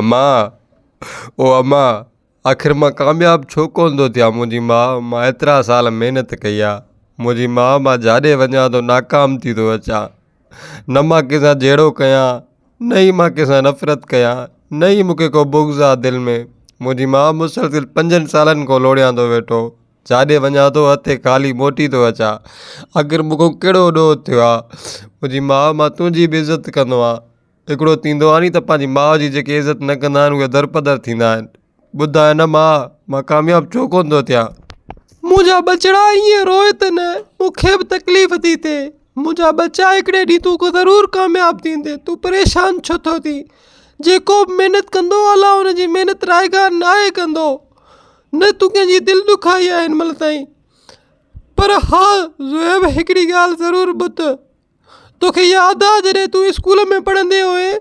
امان او امان آخر مان ڪامياب ڇو ڪونه ٿو ٿيان منهنجي ماء مان ايترا سال محنت ڪئي آ منهنجي ماء مان جاڏي وڃان ٿو ناڪام ٿي ٿو اچان نه مان ڪنهن سان جهيڙو ڪيان نه ئي مان ڪنهن سان نفرت ڪيان نه ئي مون کي ڪو بغض آ دل ۾ منهنجي ماء مسلسل پنجن سالن کان لوڙيان ٿو ويٺو جاڏي وڃان ٿو هٿ خالي موٽي ٿو اچان آخر مون کان ڪهڙو ڏوهه ٿيو آ منهنجي ماء مان تنهنجي به عزت ڪندو آهيان هڪڙو ٿيندو آهي ني ته پنهنجي ماء جي جيڪي عزت نه ڪندا آهن اهي درپدر ٿيندا آهن ٻڌاء نه ماء مان ڪامياب ڇو ڪونه ٿو ٿيان. منهنجا ٻچڙا ائين روء ته نه مون کي به تڪليف ٿي ٿئي منهنجا ٻچا هڪڙي ڏينهن تون ضرور ڪامياب ٿيندين تون پريشان ڇو ٿو ٿين جيڪو به محنت ڪندو الله ان جي محنت رائگان ناهي ڪندو نه تون ڪنهن جي دل ڏکائي آهي هن مهل تائين پر ها زوهيب هڪڙي ڳالهه ضرور ٻڌ توکي ياد آ جڏهن تون اسڪول ۾ پڙهندي هئين؟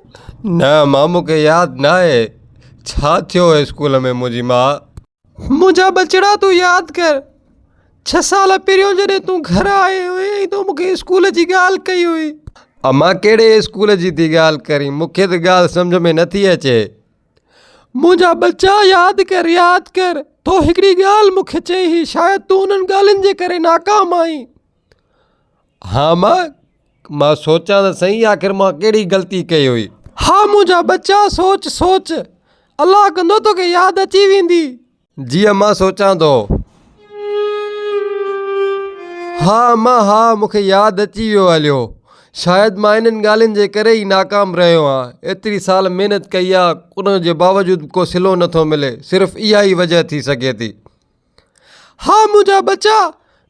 نه مان مون کي ياد ناهي. ڇا ٿيو هو اسڪول ۾ منهنجي ماء؟ منهنجا ٻچڙا تون ياد ڪر. ڇهه سال پهريون جڏهن تون گهر آئي هئين ۽ تو مون کي اسڪول جي ڳالهه ڪئي هئي. امان ڪهڙي اسڪول جي ٿي ڳالهه ڪرين مون کي ته ڳالهه سمجهه ۾ نٿي اچي. منهنجا ٻچا ياد ڪر ياد ڪر تو هڪڙي ڳالهه مون کي چئي هئي شايد تون انهن ڳالهين جي ڪري ناڪام آهين. ها مان، مان سوچان ته سهي آخر مان ڪهڙي غلطي ڪئي هئي. ها منهنجا ٻچا سوچ سوچ، الله ڪندو توکي ياد اچي ويندي. جي امان سوچان ٿو. ها امان ها مون کي ياد اچي ويو هليو. شايد مان انهن ڳالهين جي ڪري ئي ناڪام رهيو آهيان. ايتري سال محنت ڪئي آ ان جي باوجود به ڪو صلو نٿو ملي. صرف اها ئي وجهه ٿي سگهي ٿي. ها منهنجا ٻچا،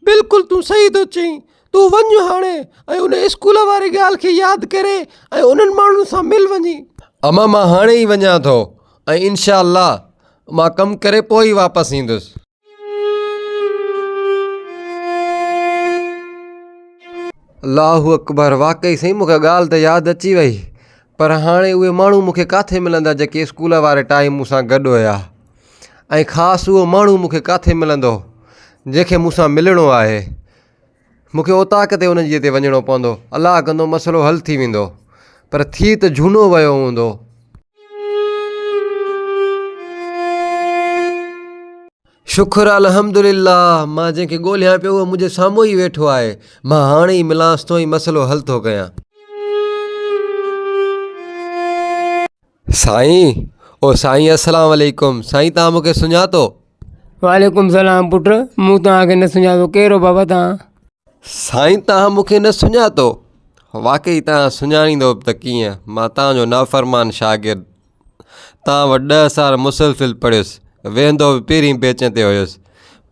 بلڪل تون صحيح ٿو چئين. تون وڃ هاڻي ۽ ان اسڪول واري ڳالهه کي ياد ڪري ۽ انهن ماڻهن سان مل وڃي. امان مان هاڻي ئي وڃان ٿو ۽ انشاء الله مان ڪم ڪري پوء ئي واپس ايندس. الله اڪبر واقعي سائين مون کي ڳالهه ته ياد اچي وئي پر هاڻي اهي ماڻهو مون کي ڪاٿي ملندا جيڪي اسڪول واري ٽائيم مون سان گڏ هيا ۽ خاص اهو ماڻهو مون کي ڪاٿي ملندو جنهن کي مون سان ملڻو آهي مون کي اوطاق تي انهن جي تي وڃڻو پوندو الله ڪندو مسئلو حل ٿي ويندو پر ٿي ته جهونو ويو هوندو. شڪر الحمدلله مان جنهن کي ڳولهيان پيو اهو منهنجي سامهون ئي ويٺو آهي مان هاڻي ئي ملانس ٿو ۽ مسئلو حل ٿو ڪيان. سائين او سائين السلام عليڪم سائين توهان مون کي سڃاتو؟ وعليڪم السلام پٽ مون توهان کي نه سڃاتو ڪير هو بابا توهان؟ سائين توهان مون کي نه سڃاتو؟ واقعي توهان سڃاڻيندو به ته ڪيئن مان توهان جو نافرمان شاگرد توهان وٽ ڏهه سال مسلسل پڙهيس، ويهندو به پهرين بينچ تي هيس،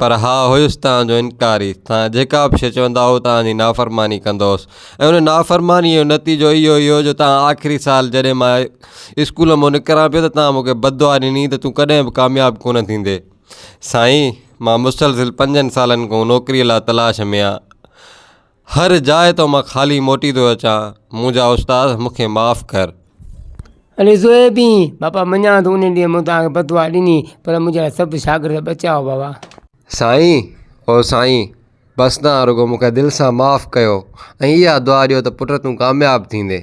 پر ها هيس توهان جو انڪاري، توهان جيڪا به شيء چوندا هئو توهان جي نافرماني ڪندو هوس ۽ ان نافرمانيء جو نتيجو اهو ئي هو جو توهان آخري سال جڏهن مان اسڪول مان نڪران پيو ته توهان مون کي بددعا ڏني ته تون ڪڏهن به ڪامياب ڪونه ٿيندين. سائين! مان مسلسل پنجن سالن کان نوڪريء لاء تلاش ۾ آهيان. هر جاء تان مان خالي موٽي ٿو اچان، منهنجا استاد مون کي معاف ڪر. علي زويبي، بابا مڃان ٿو انهي ڏينهن مون توهان کي بددعا ڏني، پر منهنجا سڀ شاگرد بچاء بابا. سائين، او سائين، بس توهان رڳو مون کي دل سان معاف ڪيو ۽ اها دعا ڏيو ته پٽ تون ڪامياب ٿيندين.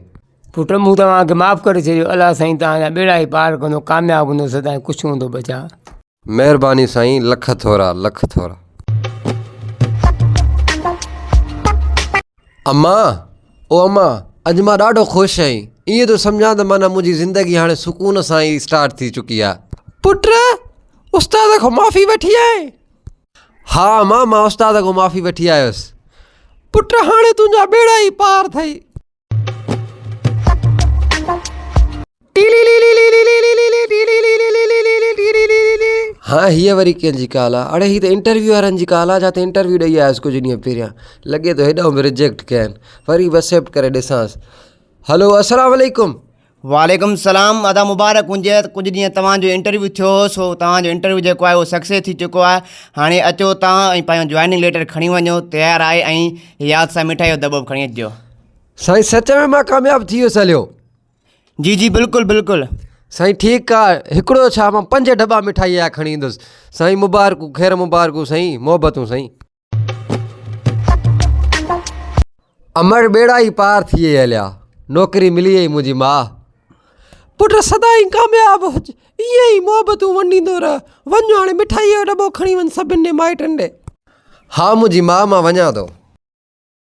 پٽ مون توهان کي معاف ڪري ڇڏيو، الله سائين توهان جا ٻيڙا ئي پار ڪندو، ڪامياب هوندو سدائين خوش هوندو بچاء. مهرباني سائين لک ٿورا لک ٿورا. اما او اما اڄ مان ڏاڍو خوش آهين ائين ٿو سمجهان ته معنيٰ منهنجي زندگي هاڻي سڪون سان ئي اسٽارٽ ٿي چڪي آهي. پٽ استاد کان معافي وٺي آئين؟ ها اما مان استاد کان معافي وٺي آيس. پٽ هاڻي تنهنجا ٻيڙا ئي پار ٿئي. ها هيء وري ڪنهن جي ڪال آ؟ اڙي هي ته انٽرويو وارن جي ڪال آ جاتي انٽرويو ڏئي آيس ڪجهه ڏينهن پهريان لڳي ٿو هيڏانهن به رجيڪٽ ڪيا آهن وري به ايڪسيپٽ ڪري ڏسانس هلو السلام عليڪم وعليڪم السلام ادا مبارڪ هجي ڪجهه ڏينهن توهان جو انٽرويو ٿيو هو سو توهان جو انٽرويو جيڪو آهي اهو سڪسيس ٿي چڪو آهي هاڻي اچو توهان ۽ پنهنجو جوائننگ ليٽر کڻي وڃو تيار آهي ۽ ياد سان مٺائي جو دٻو به کڻي اچجو سائين سچ ۾ مان ڪامياب ٿي ويس هليو. جي جي بلڪل بلڪل. سائين ٺيڪ آ هڪڙو ڇا مان پنج ڊٻا مٺائي جا کڻي ايندس سائين مبارڪون خير مبارڪون سائين محبتون سائين. امڙ ٻيڙا ئي پار ٿي وئي هليا نوڪري ملي وئي منهنجي ماء. پٽ سدائين ڪامياب هج، ائين ئي محبتون ونڊيندو رهه. وڃ هاڻي مٺائيء جو ڏٻو کڻي وڃ سڀن ڏي مائٽن ڏي. ها منهنجي ماء مان وڃان ٿو.